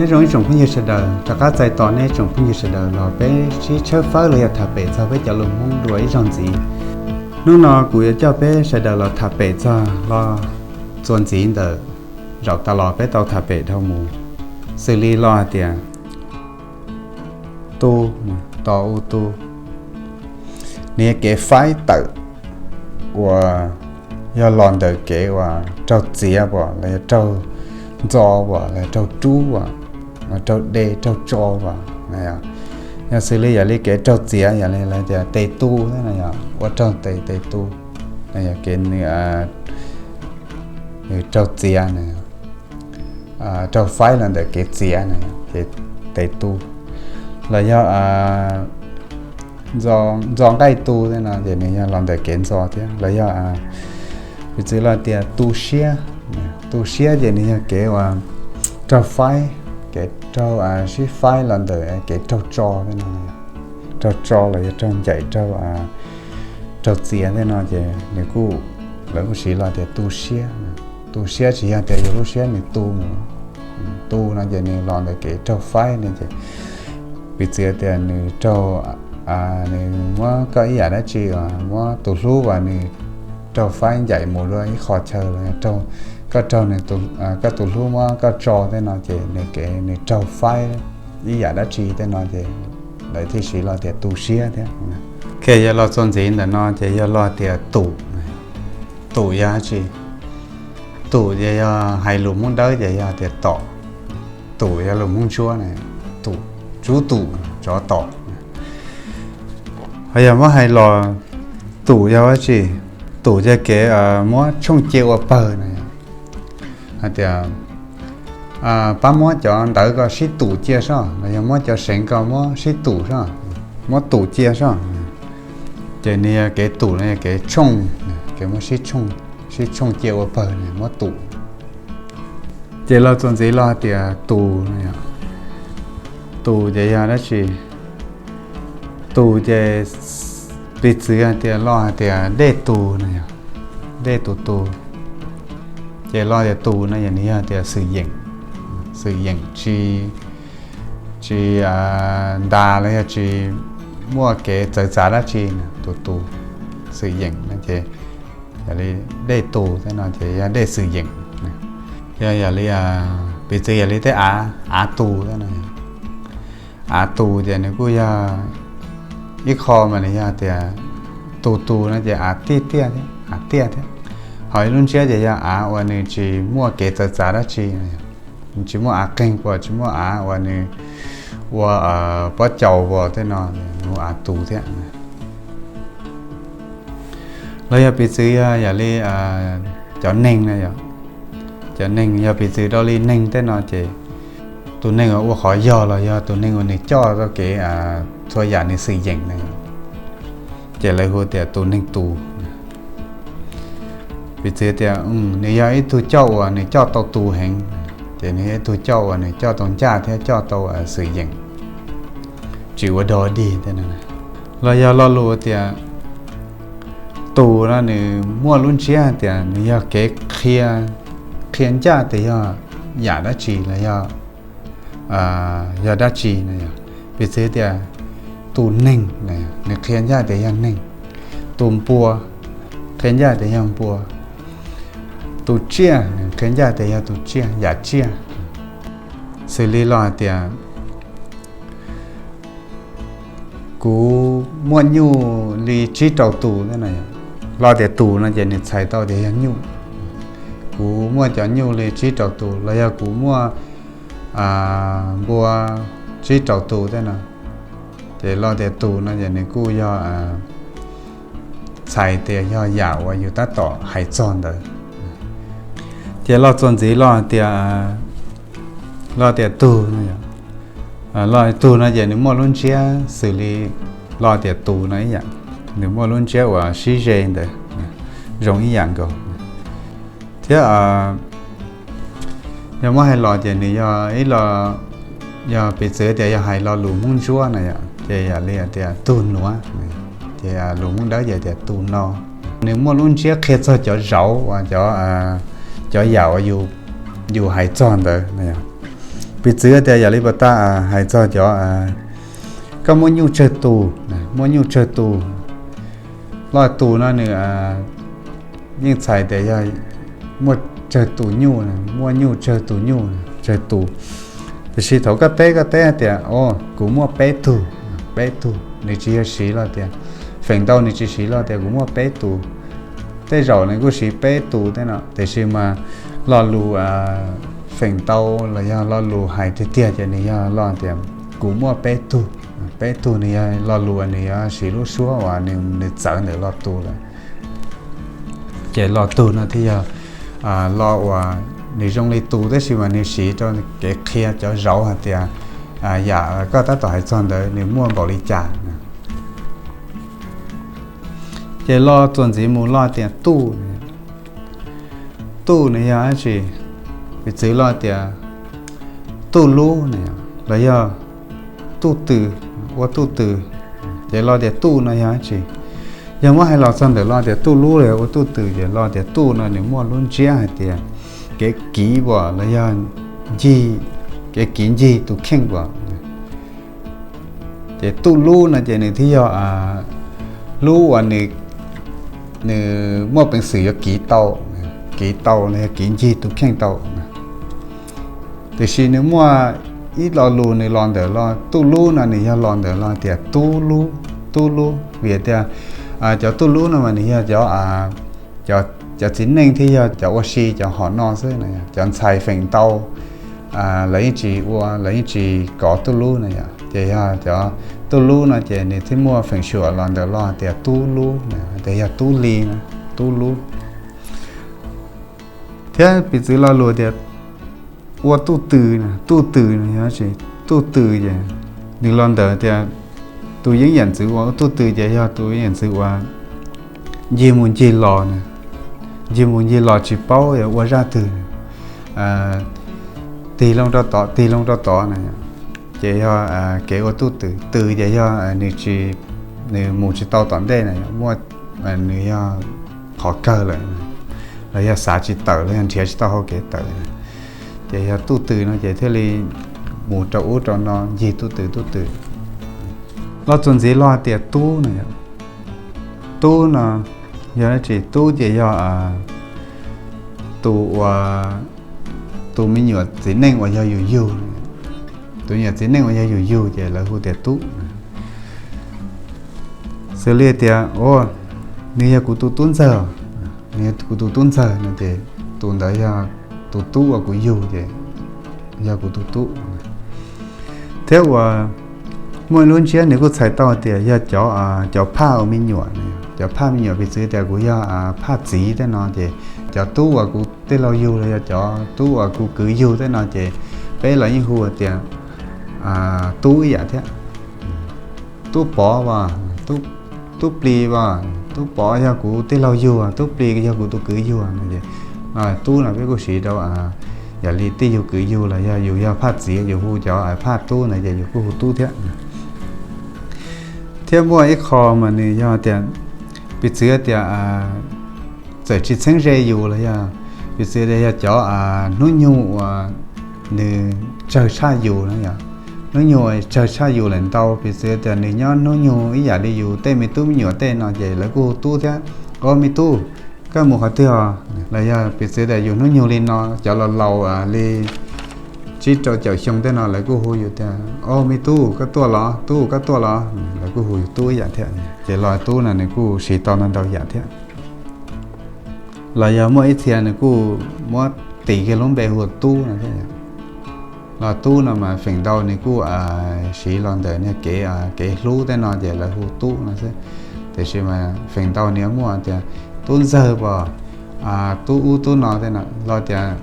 Nyob zoo ib tsoom phooj ywg sawv daws, rov qab txais tos nej tsoom phooj ywg sawv daws los peb sib tshawb fawb los yog tham pem txog peb cov lus Hmoob dua ib zaug ntxiv. Hnub no kuv yuav coj peb sawv daws los tham pem txog lo txuas ntxiv ntawm zaum tas los peb tau tham pem dhau mus, xws li lo hais tias tu, to u tu. Nws yog kev faib tawm uas yog los ntawm kev uas raug txiav pom los yog raug ntxo pom los yog raug rub pom, raug de raug tso pom. Yog xws li yog li kev raug txiav yog li tias tes tu thiab no yog ua raug tes, tes tu, yog kev nws raug txiav na, raug faib los ntawm kev txiav na, kev tes tu, los yog ntxo nqaij tu thiab no ces nws yog los ntawm kev ntxo thiab. Los yog piv txwv los tias tu siab, tu siab ces nws yog kev uas raug faib, kev raug sib faib los ntawm kev raug tso thiab no, raug tso los yog raug ncaim raug raug txiav thiab no ces nws kuj, lawv kuj siv los tias tu siab. Tu siab tsis yog tias yus lub siab nws tu mus, tu no ces nws los ntawm kev raug faib no ces piv txwv tias nws raug, nws muab koj ib yam dab tsi, muab tus hlub uas nws raug faib ncaim mus dua ib qho chaw los yog koj raug nws, koj tus hlub muab koj tso thiab no ces nws kev nws raug faib ib yam dab tsi thiab no ces lawv thiaj siv los tias tu siab thiab. Ces yog lo txuas ntxiv ntawm no ces yog lo tias tum. Tum yog dab tsi? Tum ces yog hais lus Hmoob Dawb ces yog tias tom. Tum yog lus Hmoob Ntsuab na, tum, tsub tum tsov tom. Ho yog muab hais los tum yog dab tsi? Tum yog kev muab tshooj cia ua pawg na, hais tias pab muab cov ntawv ko sib tum cia sob los yog muab cov seev ko muab sib tum sob, muab tum cia sob. Ces nws yog kev tum no yog kev tshooj, kev muab sib tshooj, sib tshooj cia ua pawg na muab tum. Ces lo txuas ntxiv lo hais tias tus no, tus ces yog dab tsi? Tus ces piv txwv hais tias lo hais tias dej tus no yog, dej tus tus. Ces lo tias tus no yog nws yog tias xwm yeem, xwm yeem tsis, tsis ntas los yog tsis muaj kev txawv txav dab tsi, tus tus, xwm yeem no ces yog li dej tus thiab no ces yog dej xwm yeem. Yog yog li, piv txwv yog li tej av, av tus thiab no, av tus ces nws kuj yog ib qho mas nws yog tias tus tus no ces av tiaj tiaj thiab, av tiaj thiab. Ho ib lub ntsiab ces yog av uas nws tsis muaj kev txawv txav dab tsi, nws tsis muaj av qeeg pom, tsis muaj av uas nws ua pob caus pom tej no, nws hu av tus thiab. Los yog piv txwv yog yam li cov neeg na yom, cov neeg yog piv txwv rau li neeg tej no ces tus neeg uas ua qhov yog los yog tus neeg uas nws coj tau kev txhua yam nws xwm yeem na yom, ces lawv hu tias tus neeg tus. Piv txwv tias nws yog ib tug coj uas nws coj tau tus heev, ces nws yog ib tug coj uas nws coj tau ncaj thiab coj tau xwm yeem, tsis ua dog dig thiab. Los yog lo lus tias tus no nws muaj lub ntsiab tias nws yog kev qhia, qhia ncaj tias yog yam dab tsi los yog, yog dab tsi no yog. Piv txwv tias tus neeg, nws qhia ncaj tias yog neeg. Tus npua, qhia ncaj tias yog npua. Tus tsiaj, nws qhia ncaj tias yog tus tsiaj, yam tsiaj. Xws li lo hais tias kuv muaj nyuj li tsib rau tus thiab no, lo tias tus no ces nws txhais tau tias yog nyuj. Kuv muaj cov nyuj li tsib rau tus los yog kuv muaj npua tsib rau tus thiab no, ces lo tias tus no ces nws kuj yog txhais tias yog yam uas yus tab tom hais txog ntawd. Ces lo txuas ntxiv lo tias, lo tias tug no, lo tug no ces nws muaj lub ntsiab xws li lo tias tus no ib yam, nws muaj lub ntsiab uas sib ze ntawd, zoo ib yam nkaus. Thiab yog muab hais los ces nws yog ib lo, yog piv txwv tias yog hais lo lus Hmoob Ntsuab na yom, ces yam li tias tug nuav, ces lus Hmoob Dawb ces tias tus no. Nws muaj lub ntsiab qhia txog cov zauv uas cov, cov yam uas yus hais txog ntawd na yom. Piv txwv tias yam li puas tas hais txog cov, koj muaj nyuj tsawg tus, muaj nyuj tsawg tus. Loj tus no nws yeej txhais tias yog muaj tsawg tus nyuj, muaj nyuj tsawg tus nyuj, tsawg tus. Tiam sis thaum koj teb, koj teb hais tias, o, kuv muaj peb tug, peb tug, nws tsis yog siv los tias, feem ntau nws tsis siv los tias kuv muaj peb tus. Tej zaum nws kuj siv peb tus tej no, tiam sis mas lo lus feem ntau los yog lo lus hais tiag tiag ces nws yog lo tias kuv muaj peb tug. Peb tug nws yog lo lus uas nws yuav siv lub suab uas nws txawv ntawm lo tus lawm. Ces lo tug no thiaj yog lo uas nws zoo li tus tab sis mas nws siv rau kev qhia cov zauv hais tias yam koj tab tom hais txog ntawd nws muaj npaum li cas. Ces lo txuas ntxiv mus lo tias tuj. Tuj nws yog dab tsi? Piv txwv lo tias tuj lub na, los yog tuj tws, ua tuj tws. Ces lo tias tuj no yog dab tsi? Yog muab hais los txog ntawm lo tias tuj lub los yog ua tuj tws ces lo tias tuj no nws muaj lub ntsiab hais tias kev kiv pam los yog ncig, kev kiv ncig tus kheej pam. Ces tuj lub no ces nws thiaj yog lub uas nws muaj peev xwm yuav kiv tau, kiv tau los yog kiv ncig tus kheej tau. Tiam sis nws muaj ib lo lus nws los ntawm lo tuj lub no nws yog los ntawm lo tias tub lub, tub lub vim tias cov tuj lub no mas nws yog cov, cov txiv neej thiab yog cov ua si cov hom no xwb na, cov ntxhais feem ntau lawv yeej tsis ua, lawv yeej tsis kov tuj lub na yom. Ces yog cov tuj lub no ces nws thiaj muaj feem xyuam los ntawm lo tias tub lub, tias yog tub li na, tub lub. Thiab piv txwv lo lus tias ua tuj tws, tuj tws no yog dab tsi? Tuj tws ces nws los ntawm tias tus yeeb yam ntxwv uas ua tuj tws ces yog tus yeeb yam ntxwv uas ncig mus ncig los na, ncig mus ncig los tsis paub yuav ua zaj twg, tig loo rau tod tig loo rau tod na. Ces yog kev ua tuj tws, tws ces yog nws tsis, nws mus tsis tau tom ntej na, muaj, nws yog qhov kawg lawm, los yog xav tsis tawm los yog nrhiav tsis tau hauv kev tawm. Ces yog tuj tws no ces thiaj li mus rau ub rau no ncig tuj tws tuj tws. Lo txuas ntxiv lo tias tub no, tub no yog dab tsi? Tub ces yog tus uas, tus me nyuam txiv neej uas yog yus yug, tus me nyuam txiv neej uas yog yus yug ces lawv hu tias tub. Xws li tias, o, nws yog kuv tus tub ntxawg, nws yog kuv tus tub ntxawg no ces tus ntawd yog tus tub uas kuv yug ces yog kuv tus tub. Thiab uas muaj ib lub ntsiab nws kuj txhais tau tias yog cov, cov phaj ua me nyuam, cov phaj me nyuam piv txwv tias kuv yog phaj txiv tej no ces cov tub uas kuv tij laug yug los yog cov tub uas kuv kwv yug tej no ces peb los yeej hu tias tub ib yam thiab. Tub pov as, tub plis as, tub pov yog kuv tij laug yug, tub plis yog kuv tus kwv yug no ces tub no peb kuj siv rau yam li tij yug kwv yug los yog yus yog phaj txiv yus hu cov phaj tub ntawd ces yus kuj hu tub thiab. Thiab muaj ib qho mas nws yog tias, piv txwv tias txawm tsis txheeb ze yus los yog, piv txwv tias yog cov hnub nyoog uas nws tsawg tshaj yus na yom, hnub nyoog uas tsawg tshaj yus lawm ntau, piv txwv tias nws nyob hnub nyoog ib yam li yus tej me tub me nyuam tej no ces lawv kuj hu tub thiab. O me tub, koj mus qhov twg os? Los yog piv txwv tias yus hnub nyoog li no cov laus laus li tsib rau caum xyoo tej no lawv kuj hu yus tias o me tub koj tuaj los, tub koj tuaj los, lawv kuj hu yus tub ib yam thiab. Ces lo tub no nws kuj siv tau ntau ntau yam thiab. Los yog muaj ib txhia nws kuj muab tis kiag lub npe hu tub no thiab. Los tub no mas feem ntau nws kuj siv los ntawm niag kev, kev hlub tej no ces lawv hu tub no xwb. Tiam sis mas feem ntau nws yuav muaj tias tub ntxawg pom, tub ub tub no tej no, los tias,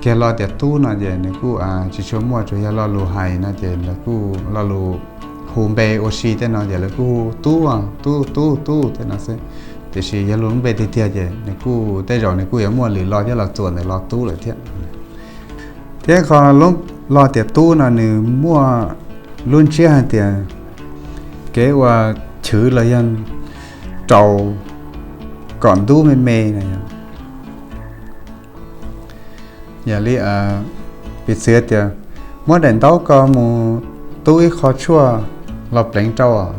kiag lo tias tub no ces nws kuj tsis tshua muaj, tsuas yog lo lus hais no ces lawv kuj lo lus hu npe ua si tej no ces lawv kuj hu tub, tub tub tub tej no xwb. Tiam sis yog lub npe tiag tiag ces nws kuj tej zaum nws kuj yuav muaj lwm lo thiab los txuas ntawm lo tub lawm thiab. Thiab qhov lo tias tub no nws muaj lub ntsiab hais tias kev ua chwv los yog rau kom ntub me me na. Yog li piv txwv tias Muab daim ntaub ko mus tub ib qho tshuaj los pleev rau,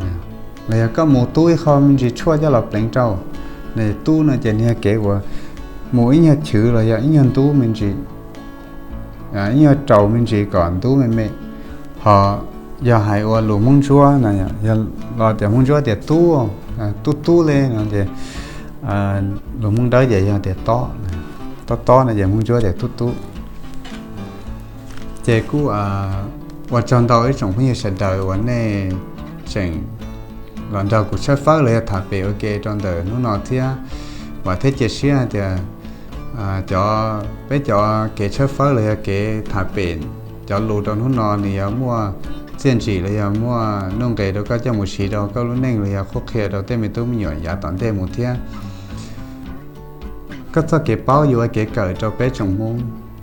los yog koj mus tub ib qho me ntsis tshuaj coj los pleev rau. Tub no ces nws yog kev uas mus ib nyuag chwv los yog ib nyuag ntub me ntsis, ib nyuag raus me ntsis kom ntub me me. Ho yog hais ua lus Hmoob Ntsuab no, yog los tias Hmoob Ntsuab tias tub, tub tub li no ces lus Hmoob Dawb ces yog tias tob, tob tob no ces Hmoob Ntsuab tias tub tub. Ces kuj ua tsaug ntau ib tsoom phooj ywg sawv daws uas nej tseem los nrog kuv tshawb fawb los yog tham pem ua ke rau ntawm hnub no thiab. Vam thiab cia siab tias cov, peb cov kev tshawb fawb los yog kev tham pem cov lus rau hnub no nws yuav muaj txiaj ntsim los yog muaj nuj nqes rau koj coj mus siv rau koj lub neej los yog qhuab qhia rau tej me tub me nyuam yav tom ntej mus thiab. Koj txoj kev paub yuav ua kev kawm rau peb tsoom Hmoob,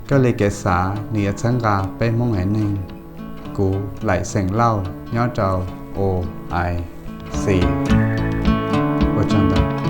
koj li kev xav nws yuav txhawb nqa peb Hmoob haiv neeg. Kuv Laim Xeem Lauj nyob rau O I C. Ua tsaug ntau.